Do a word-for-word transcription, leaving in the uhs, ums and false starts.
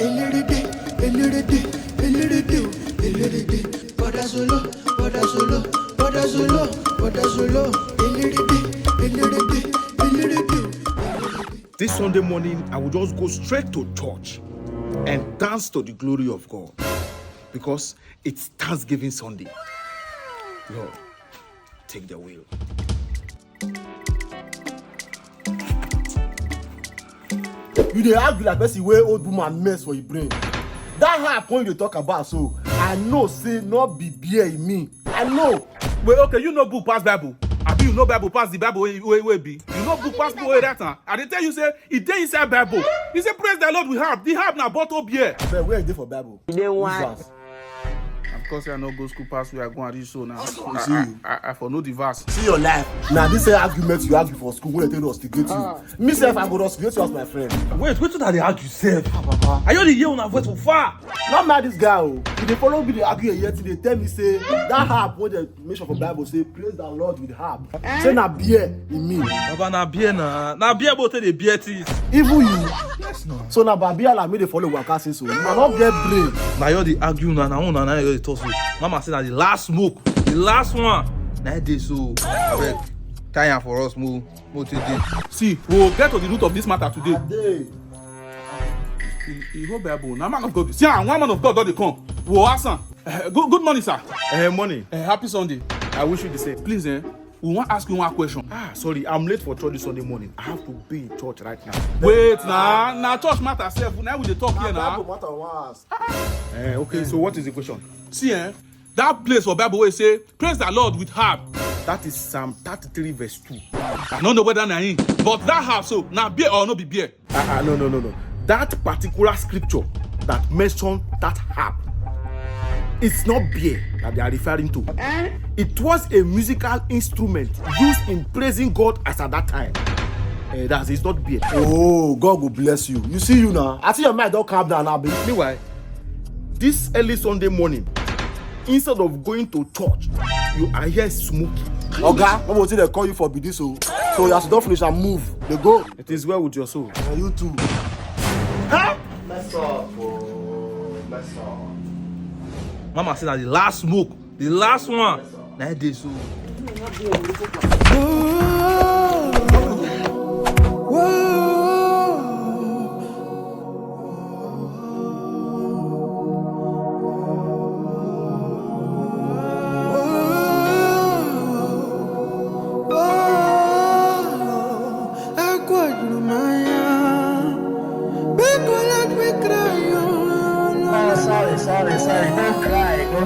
Eléré dé, eléré dé, eléré dé o, eléré dé. Bọ́dá solo, bọ́dá solo, bọ́dá solo, bọ́dá solo. Eléré dé, eléré dé, eléré dé o. This Sunday morning, I will just go straight to church and dance to the glory of God, because it's Thanksgiving Sunday. Lord, take the wheel. You dey argue like person wey old woman mess for your brain. That harp wey you dey talk about so, I know say no be beer e mean. I know. Wait, okay, you know book pass Bible. Abi you know Bible pass the Bible wey wey wey be? You know book pass book wey write am? I dey tell you say e dey inside Bible. E say praise the Lord with harp. The harp na bottle beer. But where e dey for Bible? E dey. Which verse? Of course, I no go school pass where I go and reach so now. You see you. I, I, I for know the verse. See your life. Now this same argument you argue for school wey dem take rustigate you. Me sef, I go rustigate you as my friend. Wait, wetin una dey argue sef? I just dey hear una voice for far. No mind this guy o. He dey follow me dey argue here today. Tell me say that harp wey dem mention for Bible say praise the Lord with harp. Say na beer e mean. Baba, na beer na. Na beer both dey beer things. Even you. Yes na. So na Babiala me dey follow waka since o. I no get brain. Na you dey argue na, na una na you dey talk so. Mama say na the last smoke, the last one. Na e dey so. Abeg, tie am for us, mo, mo take dey. See, we go get to the root of this matter today. Ade. E, e hold Bible. Na man of God. See, ah, one man of God don dey come. We go ask am. Eh, good, good morning, sir. Eh, morning. Eh, happy Sunday. I wish you the same. Please, eh, we wan ask you one question. Ah, sorry, I'm late for church this Sunday morning. I have to be in church right now. Wait, na, na church matter sef. Na we dey talk here na. Bible matter we wan ask. Eh, okay, so what is the question? See, eh, that place for Bible wey say, "Praise the Lord with harp." That is Psalm thirty-three verse two. I no know whether na him, but that harp so, na beer or no be beer? Ah, ah, no, no, no, no. That particular scripture that mentioned that harp, it's not beer that they are referring to. Eh? It was a musical instrument used in praising God as at that time. Eh, that's, it's not beer. Oh, God will bless you. You see you now. I see your mind don calm down, abi. Meanwhile, this early Sunday morning, instead of going to church, you are here smoking. Oga, what was it they call you for be this o? So you have to don finish and move. Dey go. It is well with your soul. And you too. Mess up, oh, mess up. Mama say na the last smoke, the last one. Na e dey so. Oh, sorry, sorry, sorry. No cry, no